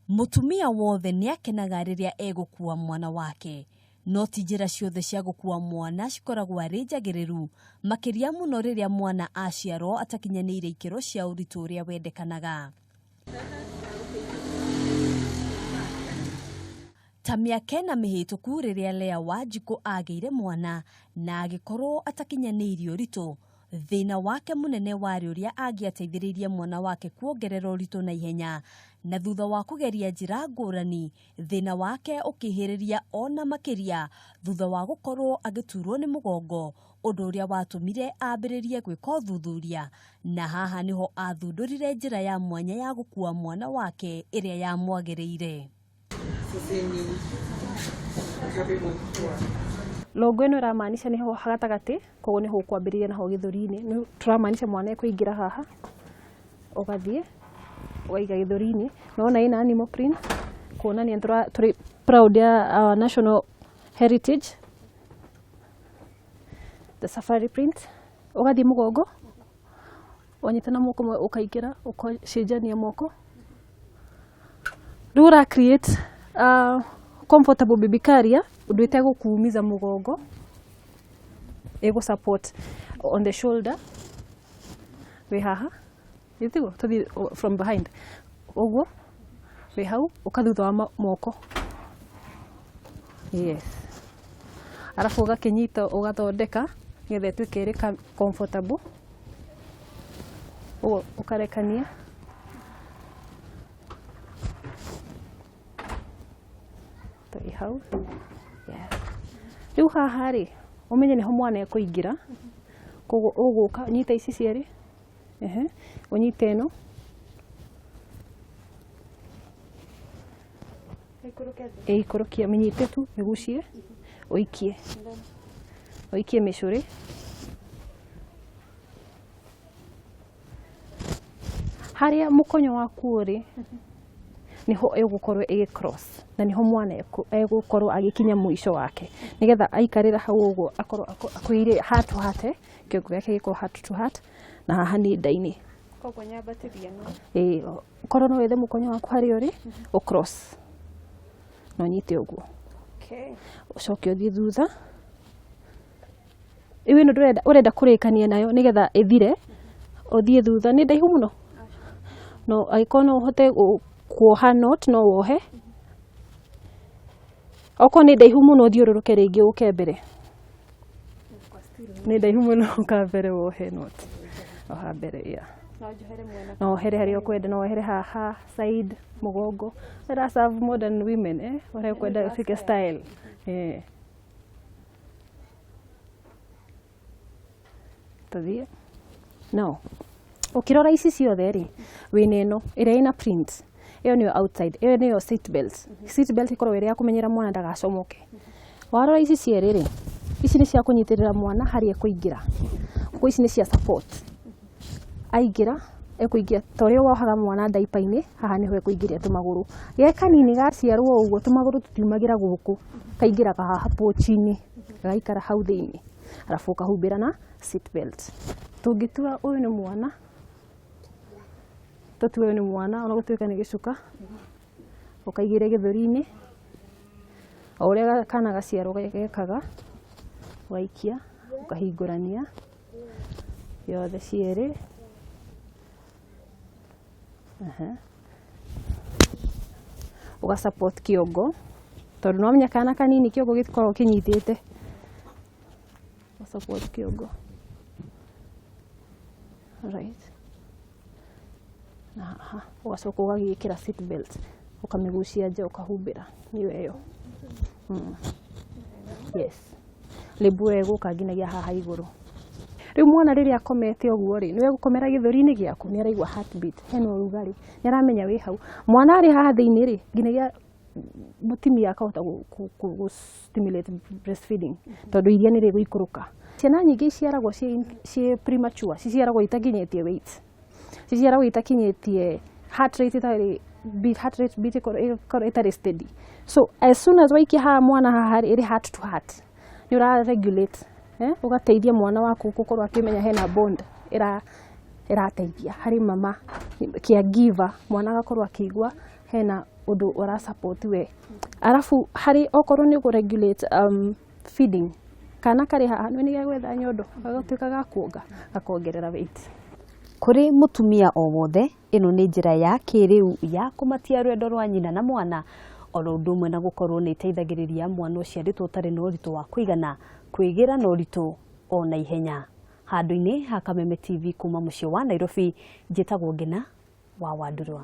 Mũtumia wothe nĩakenaga rĩrĩa egũkua mwana wake. No ti njĩra ciothe cia gũkua mwana cikoragwo arĩ njagĩrĩru, makĩria mũno rĩrĩa mwana aciarwo atakinyanĩire ikĩro cia ũritũ ũrĩa wendekanaga. Ta mĩaka ĩna mĩhĩtũku rĩrĩa Leah Wanjikũ agĩire mwana na agĩkorwo atakinyanĩirie ũritũ, thĩna wake mũnene warĩ ũrĩa angĩateithĩrĩirie mwana wake kuongerera ũritũ na ihenya, na thutha wa kũgeria njĩra ngũrani, thĩna wake ũkĩhĩrĩria ona makĩria thutha wa gũkorwo agĩturwo nĩ mũgongo, ũndũ ũrĩa watũmire ambĩrĩrie gwĩka ũthuthuria, na haha nĩho athundũrire njĩra ya mwanya ya gũkua mwana wake ĩrĩa yamwagĩrĩire. Logo ĩno ĩramaanisha nĩho gatagatĩ, koguo nĩho ũkwambĩrĩria naho gĩthũri-inĩ. Tũramaanisha mwana ekũingĩra haha, ũgathiĩ ũgaiga gĩthũri-inĩ. Nĩwona ĩna animal print, kuonania tũrĩ proud ya our national heritage, the safari print. Ũgathiĩ mũgongo, wanyita na moko ũmwe ũkaingĩra, ũgacenjania moko. Rĩu ũra create comfortable baby carrier ũndũ ĩtegũkuumiza mũgongo, ĩgũ support on the shoulder wĩ haha, ĩtiguo tũthiĩ from behind ũguo wĩ hau ũka thutha wa moko, yes, arabu ũgakĩnyita ũgathondeka nĩgetha ĩtuĩke ĩrĩ comfortable, ũguo ũkarekania. Tũrĩ hau. Yes. Rĩu haha rĩ, ũmenye nĩho mwana ekũingĩra, koguo ũgũka nyita ici cierĩ, ehe, ũnyite ĩno, ĩikũrũkie, mĩnyite tu, mĩgucie, ũikie, ũikie mĩcũrĩ. Harĩa mũkonyo waku ũrĩ nĩho ĩgũkorwo ĩgĩ cross na nĩho mwana egũkorwo agĩkinya mũico wake, nĩgetha aikarĩra hau ũguo akorwo akuhĩrĩirie heart to heart, kĩongo gĩake gĩkorwo heart to heart, na haha nĩ nda-inĩ. Koguo nyambatĩrie ĩno. Ĩĩ, korwo no wethe mũkonyo waku harĩa ũrĩ, ũ cross na ũnyite ũguo. Ũcoke ũthiĩ thutha. Rĩu ĩno ndũrenda, ũrenda kũrĩkania nayo nĩgetha ĩthire, ũthiĩ thutha, nĩ ndaihu mũno? No angĩkorwo no ũhote kuoha knot no wohe. Okorwo nĩ ndaihu mũno ũthiũrũrũke rĩngĩ ũke mbere. Nĩ ndaihu mũno ũka mbere wohe knot. Oha mbere, yeah. No wohere harĩa ũkwenda, no wohere haha side, mũgongo. Ĩra serve modern women, eh? Ũrĩa ũkwenda ĩtuĩke style. Eh. Tũthiĩ no ũkĩrora ici ciothe rĩ, wĩna ĩno ĩrĩa ĩna print, ĩyo nĩyo outside, ĩyo nĩyo seat belt. Seat belt ĩkoragwo ĩrĩ ya kũmenyera mwana ndagacomoke. Warora ici cierĩ rĩ, ici nĩ cia kũnyitĩrĩra mwana harĩa ekũingĩra, koguo ici nĩ cia support. Aingĩra ekũingĩra ta ũrĩa wohaga mwana ndaipa-inĩ, haha nĩho ekũingĩria tũmagũrũ. Ge kanini gaciarwo ũguo tũmagũrũ tũtiumagĩra gũkũ, kaingĩraga haha pochi-inĩ, gagaikara hau thĩiniĩ, arabu ũkahumbĩra na seat belt. Tũngĩtua ũyũ nĩ mwana, tũtue ũyũ nĩ mwana ona gũtuĩka nĩ gĩcuka, ũkaigĩrĩre gĩthũri-inĩ, o ũrĩa kana gaciarwo gekaga, ũgaikia, ũkahingũrania yothe cierĩ. Ũga support kĩongo, tondũ nĩ wamenya kana kanini kĩongo gĩtikoragwo kĩnyitĩte. Ũga support kĩongo. Right. Na haha ũgacoka ũgagĩkĩra seat belt, ũkamĩgucia nja ũkahumbĩra nĩyo ĩyo. Yes. Label ĩyo ĩgũka nginyagia haha igũrũ. Rĩu mwana rĩrĩa akomete ũguo rĩ, nĩwe egũkomera gĩthũri-inĩ gĩaku, nĩ araigua heartbeat, hena ũrugarĩ, nĩ aramenya wĩ hau. Mwana arĩ haha thĩiniĩ rĩ, nginyagia mũtumia akahota gũ stimulate breastfeeding, tondũ iria nĩ rĩgũikũrũka. Ciana nyingĩ iciaragwo ciĩ premature, ciciaragwo itakinyĩtie weight, ciciaragwo itakinyĩtie heart rate ĩtarĩ, heart rate beat ĩkorwo ĩtarĩ steady. So as soon as waikia haha mwana haha rĩ, ĩrĩ heart to heart, nĩ ũra regulate, ũgateithia mwana waku gũkorwo akĩmenya hena bond ĩrateithia harĩ mama caregiver, mwana agakorwo akĩigua hena Ũndũ ũra support we. Arabu harĩ okorwo nĩ ũkũ regulate feeding, kana karĩ haha nĩ gĩgwetha nyondo, gagatuĩka ga kuonga, gakongerera weight. Kũrĩ mũtumia o wothe, ĩno nĩ njĩra ya kĩrĩu ya kũmatia rwendo rwa nyina na mwana, oro ũndũ ũmwe na gũkorwo nĩ ĩteithagĩrĩria mwana ũciarĩtwo ũtarĩ na ũritũ wa kũigana kwĩgĩra na ũritũ o na ihenya. Handũ-inĩ ha Kameme TV kuma mũciĩ wa Nairobi, njĩtagwo Ngina wa Wandurwa.